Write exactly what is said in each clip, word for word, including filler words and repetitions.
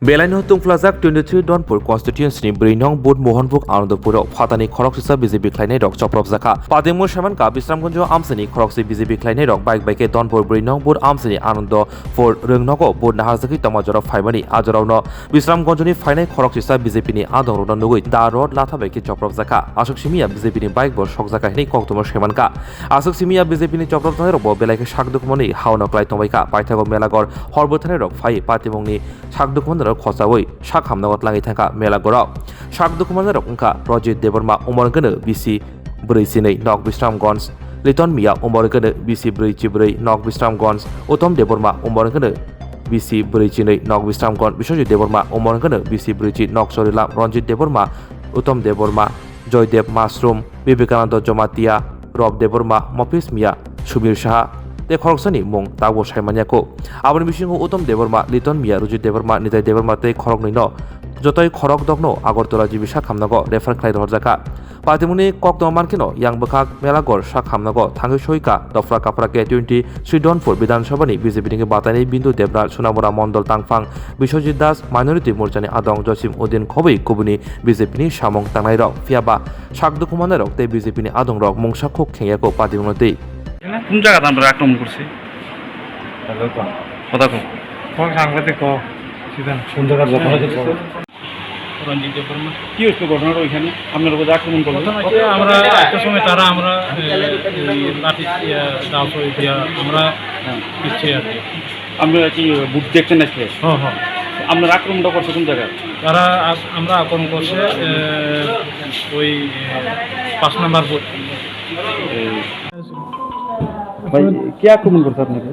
Belaino tungphlajak twenty-three Donpur constituency ni bwrwi nong booth Mohanpur Anandapur o phatani khorok sisa B J P khlainai rok chopropjakha. Patimung Semanka Bisramganj o amchaini khorokse B J P khlainai rok bike bai khe Donpur bwrwi nong booth amchaini Anandapur rwngnogo booth naharjagwi tongma jorao phaimani. A jorao no Bisramganj ni phainai khorok sisa B J P ni adong rokno nugwi da road latha bai khe chopropjakha. Aswk simi ya B J P ni bike bo sokjakha hinwi koktwma Semanka. Aswk simi ya B J P ni chopropjaknai rok bo belai khe sak dukhu manwi hao no klai tongbaikha. Paithago Melagor hor bwtharnai rok phai patimung ni sak dukhu manwi rok khochaui sak hamnago tlangwi thangkha Melagor o. Sak dukhu manwi rok wngkha Rajit Debbarma, umor hwnkhe no bisi bwrwi chinwi, nok Bisramganj, Liton Miya, umor hwnkhe no bisi bwrwi chibrwi, nok Bisramganj, Uttom Debbarma, umor hwnkhe no bisi bwrwi chinwi, nok Bisramganj, Biswajit Debbarma, umor hwnkhe no bisi bwrwi chi, nok Chorilam, Ranjit Debbarma, Uttom Debbarma, Joydev Masrum, Vivekananda Jamatia, Rob Debbarma, Mopis Miya, Sumir Saha tei khoroksani mung tabukbo sai manya kho. Aboni bisingo Uttom Debbarma, Liton Miya, Rujit Debbarma, Nitai Debbarma tei khoroknwino jotoi khorok dokno Agartala G B sak hamnago refer khlai rohorjakha. Patimungni koktwma mankheno yang bwkhak Melagor sak hamnago thangwi soika dopra kaphra khe twenty-three Donpur Bidhan Sabhani B J P ni bataini Bindu Debnath, Sonamura Mondol Tangphang, Biswajit Das, Minority Morchani adong Josim Uddin khobwi kubuni B J P ni samung tangnairok. Phiya ba sak dukhu mannairok tei B J P ni adongrok mungsa khuk khengya kho patimungno twi. কোন জায়গাতে আমরা আক্রমণ করছি? কথা কো। কোন সাংবাদিক কো? সিধা। কোন জায়গার ঘটনা হচ্ছে? রঞ্জিত দেববর্মা। কি হয়েছিল ঘটনাটা ওইখানে? আপনার উপরে আক্রমণ করলো? ঘটনা হচ্ছে আমরা একটা সময় তারা আমরা, এ, এই লাঠি, ইয়া, দা ছড়ি দিয়া আমরা হ্যাঁ। পিছিয়ে আর কি। আপনারা কি বুথ দেখতে নাচলে? হ্যাঁ, হ্যাঁ। আপনার আক্রমণটা করছে কোন জায়গায়? তারা আ-, আমরা আক্রমণ করছে, এ, ওই, এ, পাঁচ নাম্বার বুথ। এই, ভাই, কে আক্রমণ করছে আপনাকে?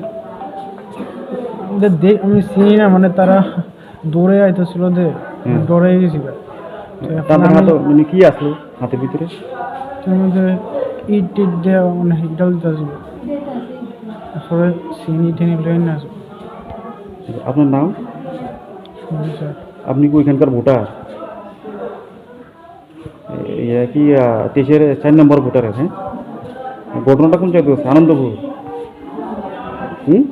এটা দে-, আমি চিনি না, মানে, তারা দৌড়ে আইতেছিল যে, হুম। ডরে গেছি গা। তো এখন তাদের আমি হাতে, মানে, কি আসলো হাতের ভিতরে? তার মধ্যে ইট টিট দিয়ে, মানে, ইটাও দিতেছিল। আসলে চিনি টিনি লই না। আপনার নাম? সুনীল স্যার। আপনি কি ওইখানকার ভোটার? ইয়া কি, আহ, তেইশের চার নম্বর ভোটারের, হ্যাঁ? ঘটনাটা কোন জায়গায় হচ্ছে? আনন্দপুর। হুম?